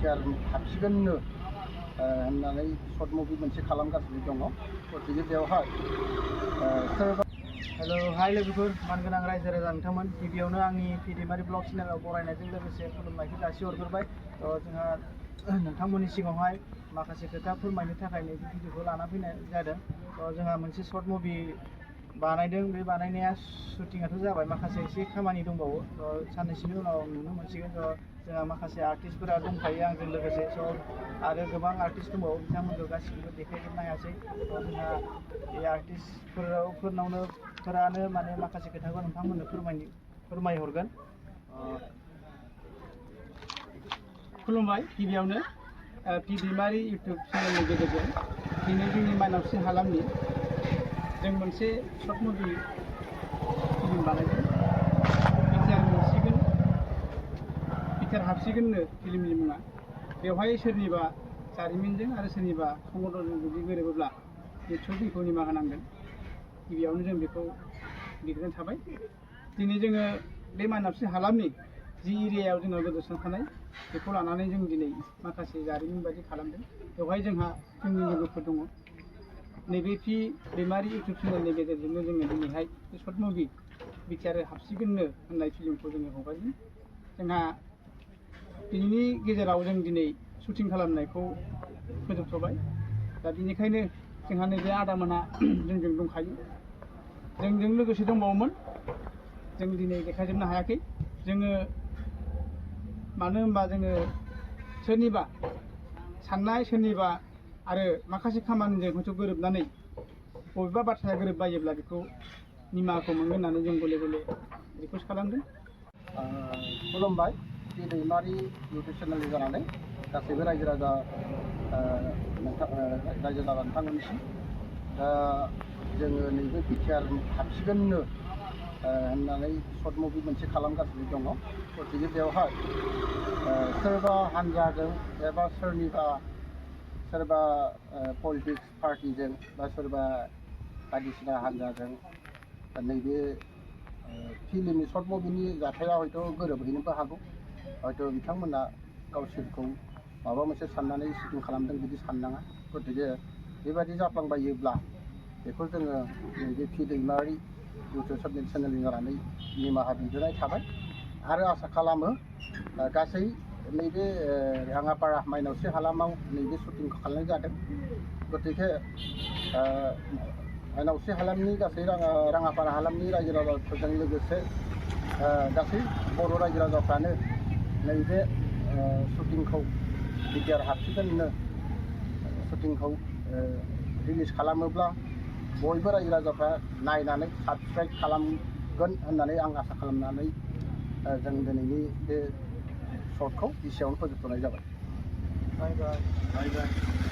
Picture हाबसिगोननो होननानै short movie मोनसे खालामगासिनो दङ। गतिके बेवहाय सोरबा हेलो हाय लोगोफोर मानगोनां रायजो राजा नोंथांमोन गिबियावनो आंनि पिडिमारि ब्लग चेनेलाव बरायनायजों लोगोसे खुलुमनायखौ जासिहरग्रोबाय। जोंहा नोंथांमोननि सिगाङावहाय माखासे खोथा फोरमायनो थाखाय नैबे भिडिअखौ लाना फैनाय जादों। जोंहा मोनसे सर्ट मुभि बानायदों, बे बानायनाया शुटिंआथ' जाबाय, माखासे एसे खामानि दंबावो। साननैसोनि उनाव नुनो मोनसिगोन। जोंहा माखासे आर्टिस्टफोरा दंखायो आंजों लोगोसे, आरो गोबां आर्टिस्ट दंबावो, बिथांमोनखौ गासिखौबो देखायजोबनो हायासै। जोंहा बे आर्टिस्टफोरानो माने माखासे खोथाखौ नोंथांमोननो फोरमायहरगोन। खुलुमबाय गिबियावनो पिडिमारि इउटुब चेनेलनि गेजेरजों दिनै जोंनि माइनावस्रि हालामनि जों मोनसे सर्ट मुभि फिल्म बानायदों। पिक्चार हाबसिगोननो फिल्मनि मुङा। बेवहाय सोरनिबा जारिमिनजों आरो सोरनिबा संगठनजों जुदि गोरोबोब्ला निस्सय जोंखौ निमाहा होनांगोन। गिबियावनो जों बेखौ लिरनानै थाबाय। दिनै जोङो बे माइनावस्रि हालामनि जि एरियायाव जोंहा गोदोसोना थानाय बेखौ लानानै जों दिनै माखासे जारिमिन बायदि खालामदों। बेवहाय जोंहा जोंनि लोगोफोर दङ। नैबे पिडिमारि इउटुब चेनेलनि गेजेरजोंनो जोङो दिनैहाय बे सर्ट मुभि पिक्चार हाबसिगोननो होननाय फिल्मखौ जोङो हगारदों। जोंहा बिनि गेजेराव जों दिनै शुटिं खालामनायखौ फोजोबथ'बाय। दा बिनिखायनो जोंहा नैबे आदामोना जोंजों दंखायो। जोंजों लोगोसे दंबावोमोन, जों दिनै देखायजोबनो हायाखै। जोङो मानो होनबा जोङो सोरनिबा साननाय, सोरनिबा आरो माखासे खामानिजों हयथ' गोरोबनानै बबेबा बाथ्राया गोरोबबायोब्ला बेखौ निमाहाखौ मोनगोन होननानै जों गले गले रिकुवेस्ट खालामदों। खुलुमबाय पिडिमारि इउटुब चेनेलनि जानानै गासैबो रायजो राजा नोंथांमोननिसिम। दा जोङो नैबे पिक्चार हाबसिगोननो होननानै सर्ट मुभि मोनसे खालामगासिनो दङ। गतिके बेवहाय सोरबा हान्जाजों एबा सोरबा पलिटिक्स पार्टिजों बा सोरबा बायदिसिना हान्जाजों नैबे फिल्मनि सर्ट मुभिनि जाथाया हयथ' गोरोबहैनोबो हागौ। हयथ' बिथांमोना गावसोरखौ माबा मोनसे साननानै शुटिं खालामदों बिदि साननाङा। गतिके बेबायदि जाफ्लांबायोब्ला बेखौ जोङो नैबे पिडिमारि इउटुब चेनेलनि जानानै निमाहा बिग्रोनाय थाबाय। आरो आसा खालामो गासै नैबे राङापारा माइनावस्रि हालामाव नैबे शुटिंखौ खालामनाय जादों। गतिके माइनावस्रि हालामनि गासै राङापारा हालामनि रायजो राजाफोरजों लोगोसे गासै बर' रायजो राजाफ्रानो नैबे शुटिंखौ पिक्चार हाबसिगोननो शुटिंखौ रिलिज खालामोब्ला बयबो रायजो राजाफ्रा नायनानै साबस्क्राइब खालामगोन होननानै आं आसा खालामनानै जों दिनैनि बे शर्टखौ एसेयावनो फोजोबथ'नाय जाबाय। बाय बाय।